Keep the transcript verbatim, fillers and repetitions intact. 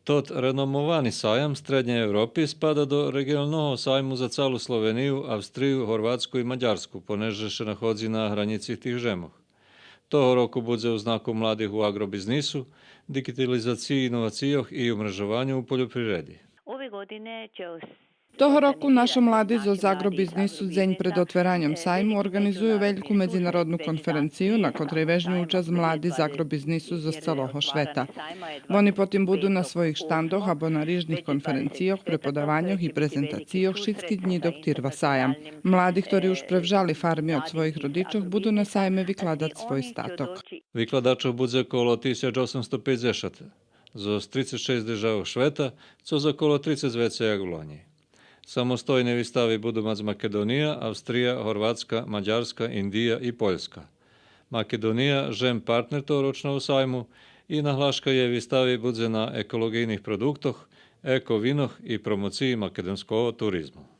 Тот реномовани саям Стреднєй Европи спада до реґионалного сайму за цалу Словению, Австрию, Горватску и Мадярску, понеже ше находзи на гранїци тих жемох. Того року будзе у знаку младих у аґробизнису, диґитализациї, иновацийох и умрежованю у польопривреди. Того року нашо млади зоз аґробизнису дзень пред отвераньом сайму орґанизую вельку медзинародну конференцию, на котрей вежню учасц млади з аґробизнису зоз цалого швета. Вони потим буду на своїх штандох або на рижних конференцийох, преподаваньох и презентацийох шицки днї док тирва саям. Млади хтори уж превжали фарми од своїх родичох буду на сайме викладац свой статок. Викладачох будзе коло тисяч осемсто пейдзешат зоз трицец шейсц державох швета, цо за коло трицец вецей як лонї. Самостойни вистави буду мац Македония, Австрия, Горватска, Мадярска, Индия и Польска. Македония жем партнер тогорочного сайму и наглашка єй вистави будзе на еколоґийних продуктох, еко винох и промоциї македонского туризму.